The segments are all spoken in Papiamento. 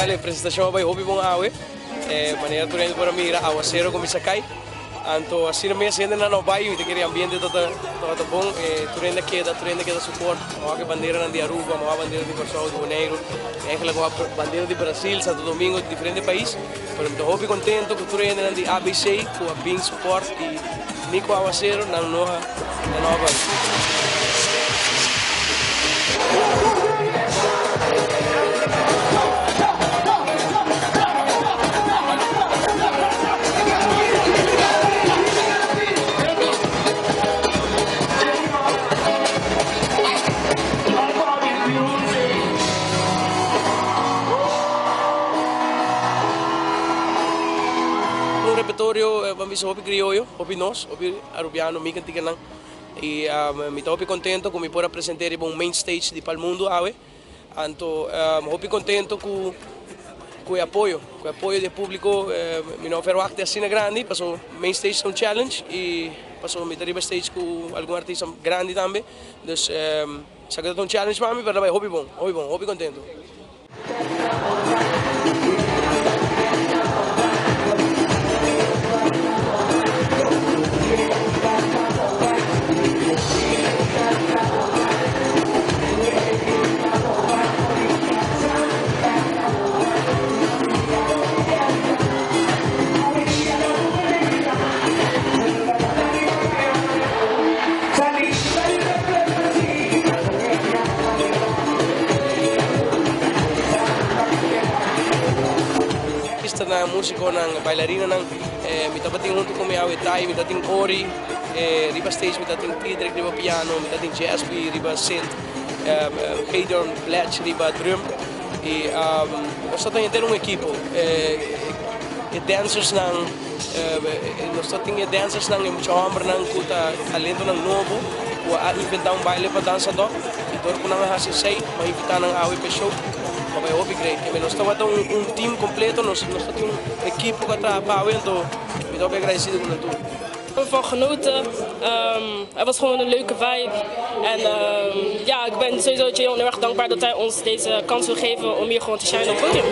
Wel, e presentacion a bay hopi bon awe. Manera tur hende por a mira, awacero cuminsa cay. Anto asina mes hendenan no bay, mi ta kere ambiente tabata bon. Tur hende a keda, tur hende a keda support. Mi wak e banderanan di Aruba, mi wak bandera di Corsou, di Boneiru, eigenlijk mi wak bandera di Brasil, Santo Domingo, di diferente pais. Pero mi ta hopi contento cu tur hendenan di ABC cu a bin support y ni cu awacero nan no a nan no a bay. Un repertorio ban bisa hopi crioyo, hopi nos, hopi Arubiano, mi canticanan y mi ta hopi contento cu mi por a presente riba un main stage di Palmundo awe. Anto hopi contento cu cu e apoyo, cu e apoyo di e publico. Mi no a verwachta asina grandi pasobra main stage ta un challenge y pasobra mi ta riba stage cu algun artista grandi tambe. Dus esaki ta un challenge pa mi pero ta bay hopi bon, hopi bon, hopi contento. Artistanan, musiconan, bailarinanan, mi tabatin hunto cu mi awe Tai, mi tabatin Ori riba stage, mi tabatin Tidrick riba piano, mi tabatin Jasby riba synth, Gedeon Bletch riba drum y nos tabatin henter un ekipo. E dancersnan, nos tabatin e dancersnan, e mucha hombernan cu ta talentonan nobo cu a inventa un baile pa dansa dòp y dor cu nan a haci esey mi a invita nan awe pa e show. Pa bay hopi great. Keme nos tabata un team completo, nos tabatin un ekipo cu a traha pa awe, anto mi ta hopi agradecido cu nan tur. Van genoten. Het was gewoon een leuke vibe. En ja, ik ben sowieso Jeon heel erg dankbaar dat hij ons deze kans wil geven om hier gewoon te shinen op het podium.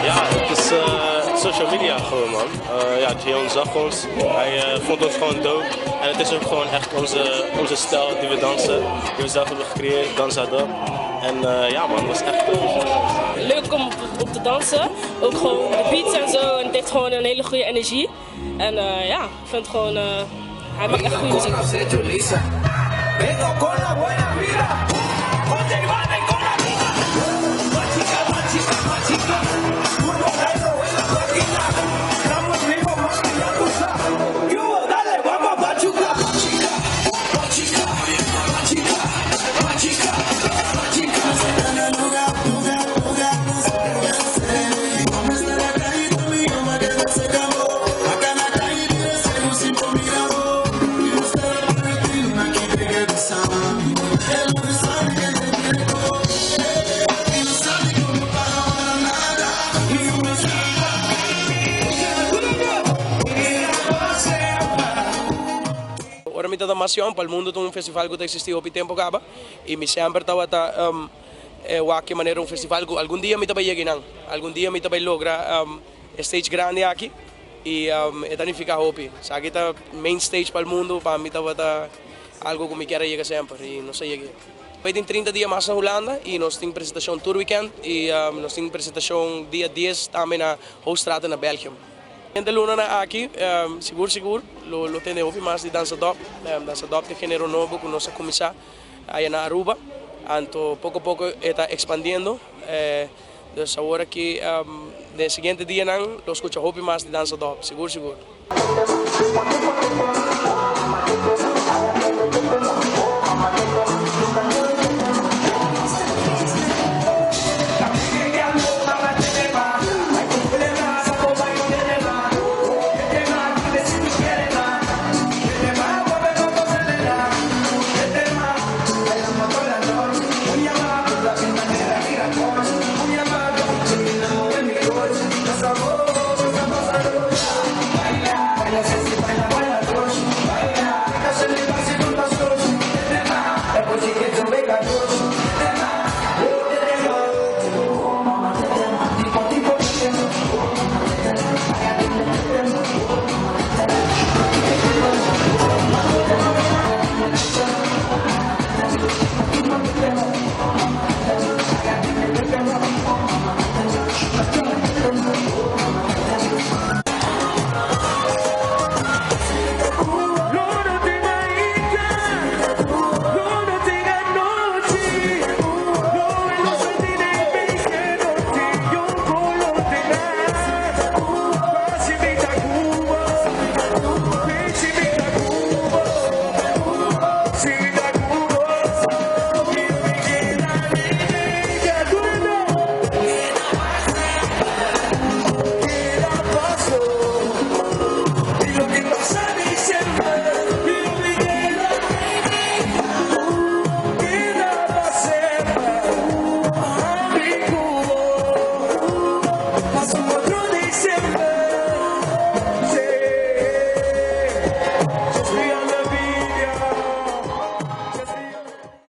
Ja, het is social media gewoon, man. Ja, Jeon zag ons. Hij vond ons gewoon dope. En het is ook gewoon echt onze stijl die we dansen. Die we zelf hebben gecreëerd, Danza Dub. En ja man, het was echt Leuk om op te dansen. Ook gewoon de beats en zo. En het heeft gewoon een hele goede energie. En ja, ik vind het gewoon, hij maakt echt goede muziek. Ora mi ta mas yòn, Palmundo ta un festival ku ta eksistí hopi tempu kaba i mi semper tabata wak e manera un festival ku algun dia mi ta bai yega einan, algun dia mi ta bai logra e stage grandi aki i e ta nifiká hopi. Esaki ta main stage Palmundo, pa mi tabata algu ku mi kier a yega semper i nos a yega. Bai tin 30 dia mas na Hulanda i nos tin presentashon tur weekend i nos tin presentashon dia 10 tambe na Hoogstraten na Belgium. Siguiente lunanan aki sigur sigur lo tende hopi mas di Danza Dop. Danza Dop ta e genero nobo ku nos a kuminsá aya na Aruba. Anto poko poko e ta ekspandiendo. Dus awor aki den e siguiente dianan lo skucha hopi mas di Danza Dop, sigur sigur.